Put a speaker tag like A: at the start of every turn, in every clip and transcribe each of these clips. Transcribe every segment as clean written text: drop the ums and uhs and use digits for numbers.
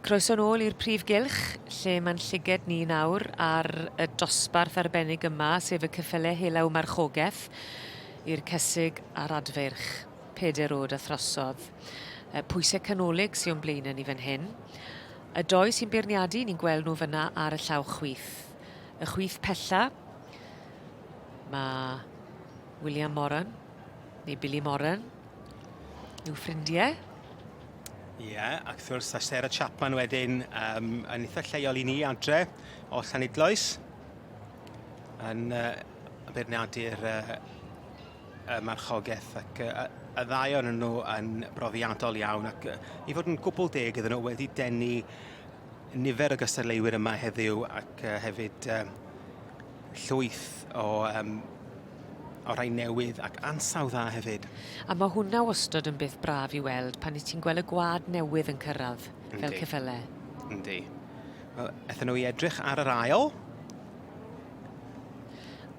A: Croeso nôl i'r prif gylch, lle mae'n llyged ni nawr ar y dosbarth arbennig yma, sef y cyffyle helaw marchogaeth i'r cesig a'r adfeirch, peder oed a throsodd. Y pwysau canolig sy'n o'n blaenau ni fan hyn. Y doi sy'n beirniadu, ni'n gweld nhw fyna ar y llaw chwith. Y chwith pella, mae William Moran, neu Billy Moran, yw ffrindiau.
B: Ie, yeah, ac wrth gwrs, a Sarah Chapman wedyn um, yn eitha lleol i ni adre o Llanidloes yn uh, beirniadu'r uh, y marchogaeth ac uh, y ddau o'n nhw yn brofiadol iawn ac uh, i fod yn gwbl deg iddyn nhw wedi denu nifer o gystadleuwyr yma heddiw ac uh, hefyd uh, llwyth o, um, o rai newydd ac ansawdd dda hefyd.
A: A mae hwnna wastod yn beth braf i weld pan i ti'n gweld y gwad newydd yn cyrraedd fel ceffylau.
B: Yndi. Wel, aethon nhw i edrych ar yr ail.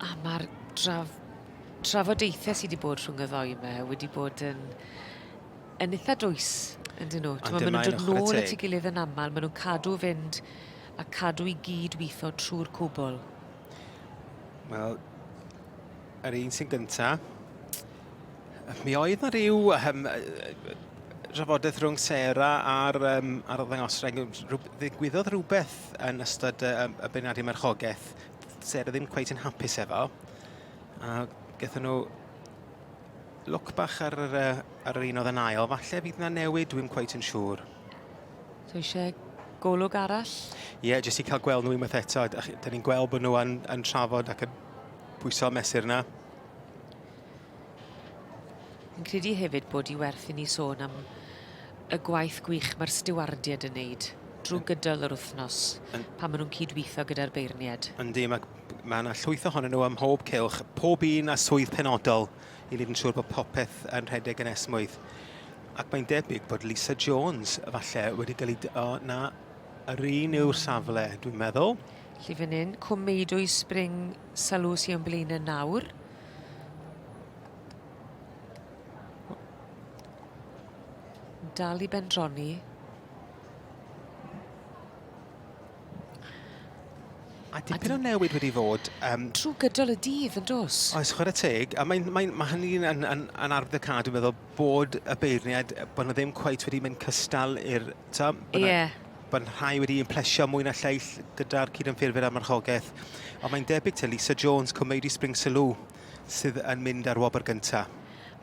A: A mae'r draf, trafodaethau sydd wedi bod rhwng y ddoi yma wedi bod yn, yn eitha dwys, yn dyn nhw. Maen nhw'n dod nôl at ei gilydd yn aml, maen nhw'n cadw fynd a cadw i gyd weithio trwy'r cwbl.
B: Wel, yr un sy'n gynta, mi oedd na rhyw um, drafodaeth rhwng Sarah a'r, um, a'r ddangosreg. Ddigwyddodd rhywbeth yn ystod y, y beirniadu marchogaeth. Sarah ddim cweit yn hapus efo. A gaethon nhw lwc bach ar yr, ar yr un oedd yn ail. Falle fydd na newid, dwi'n cweit yn siŵr.
A: So eisiau golwg arall?
B: Ie, yeah, jyst i cael gweld nhw unwaith eto. Da ni'n gweld bod nhw yn, yn trafod ac yn pwyso mesur yna.
A: Fi'n credu hefyd bod i werth i ni sôn am y gwaith gwych mae'r stiwardiaid yn neud drwy gydol yr wythnos pan maen nhw'n cydweithio gyda'r beirniaid.
B: Yndi, mae ma yna llwyth ohonyn nhw ym mhob cylch, pob un â swydd penodol i wneud yn siŵr bod popeth yn rhedeg yn esmwyth. Ac mae'n debyg bod Lisa Jones falle wedi cael ei... O, na, yr un yw'r safle, dwi'n meddwl.
A: Felly fan hyn, Cwm Meudwy Spring Sylw sy'n o'n blaenau nawr. Dal i bendroni.
B: A dipyn o newid wedi fod.
A: Um, Trwy gydol y dydd, yn dos?
B: Oes, chwarae teg. A mae, mae, mae hynny'n yn, yn, yn arwyddocâd, dwi'n meddwl, bod y beirniaid, bod nhw ddim cweit wedi mynd cystal i'r... Ie.
A: Yeah.
B: Bod rhai wedi implesio mwy na lleill gyda'r cydymffurfwyr a'r marchogaeth. Ond mae'n debyg te Lisa Jones, Cwmeidi Spring Sylw, sydd yn mynd ar wobr gyntaf.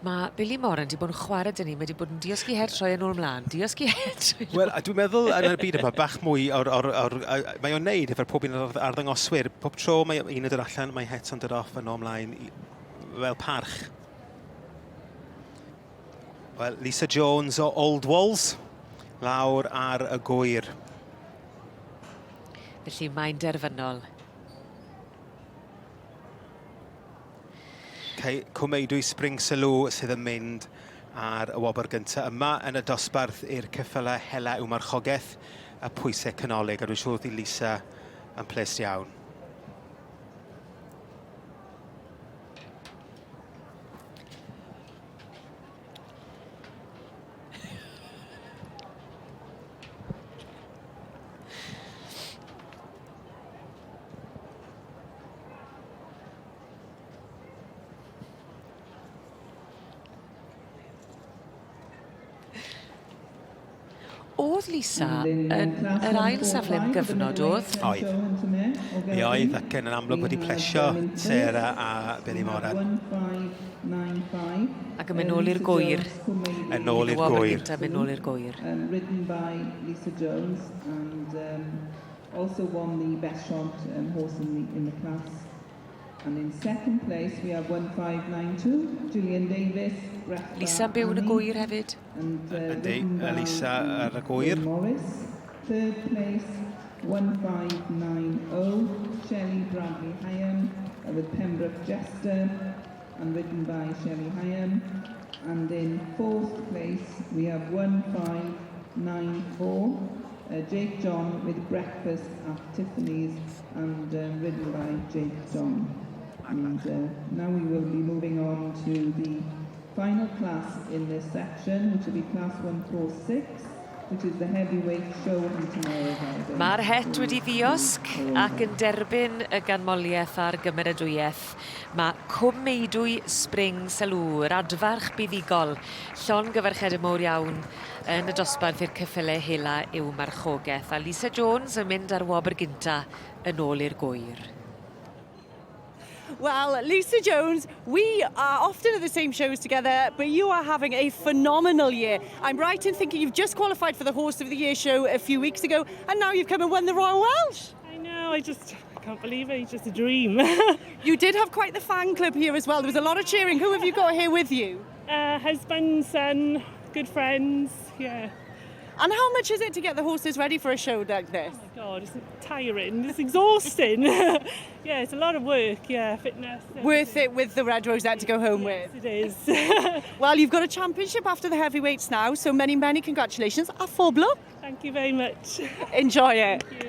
A: Mae Billy Moran 'di bod yn chwarae 'da ni, mae 'di bod yn diosg i het troi yn ôl mlaen, diosg i het troi yn ôl.
B: Wel, a dwi'n meddwl yn y byd yma, bach mwy o'r... or, or, mae o'n neud efo'r pob un o'r arddangoswyr. Pob tro mae un yn dod allan, mae het o'n dod off yn ôl mlaen i, fel parch. Wel, Lisa Jones o Old Walls, lawr ar y gwyr.
A: Felly mae'n derfynol.
B: Cwm Eidwy Spring Sylw sydd yn mynd ar y wobr gyntaf yma yn y dosbarth i'r ceffylau hela i'w marchogaeth y pwysau canolig, a dwi'n siŵr fydd Lisa yn ples iawn.
A: Oedd Lisa yn yr ail safle am gyfnod, oedd?
B: Oedd. Mi oedd, ac yn amlwg wedi plesio Sarah a Billy Moran.
A: Ac yn mynd nôl i'r gwyr.
B: Yn nôl i'r gwyr.
A: Gyntaf mynd nôl i'r gwyr.
C: Um, ridden by Lisa Jones and um, also won the best shot um, horse in the, in the class. And in second place we have 1592, Gillian Davis,
A: Lisa yn byw yn y gwyr hefyd.
C: And, uh,
B: Yndi, Lisa ar y gwyr.
C: Morris. Third place, 1590, Shelley Bradley Hyam uh, with Pembroke Jester and ridden by Shelley Hyam. And in fourth place, we have 1594, uh, Jake John with Breakfast at Tiffany's and um, ridden by Jake John. And uh, now we will be moving on to the final class in this section, which will be class 146. which is the heavyweight show hunting riding.
A: Mae'r het wedi ddiosg ac yn derbyn y ganmoliaeth a'r gymeradwyaeth. Mae Cwm Meudwy Spring Salw, yr adfarch buddugol, llongyfarchiadau mowr iawn yn y dosbarth i'r ceffylau hela i'w marchogaeth. A Lisa Jones yn mynd ar wobr gynta yn ôl i'r Gŵyr.
D: Well, Lisa Jones, we are often at the same shows together, but you are having a phenomenal year. I'm right in thinking you've just qualified for the Horse of the Year show a few weeks ago, and now you've come and won the Royal Welsh.
E: I know, I just I can't believe it. It's just a dream.
D: You did have quite the fan club here as well. There was a lot of cheering. Who have you got here with you?
E: Husband, son, good friends. Yeah.
D: And how much is it to get the horses ready for a show like this?
E: Oh my God, it's tiring. It's exhausting. Yeah, it's a lot of work. Yeah, fitness.
D: Worth it with the red rosette to go home
E: Yes,
D: with.
E: it is.
D: Well, you've got a championship after the heavyweights now, so many, many congratulations. A phob lwc.
E: Thank you very much.
D: Enjoy it.
E: Thank you.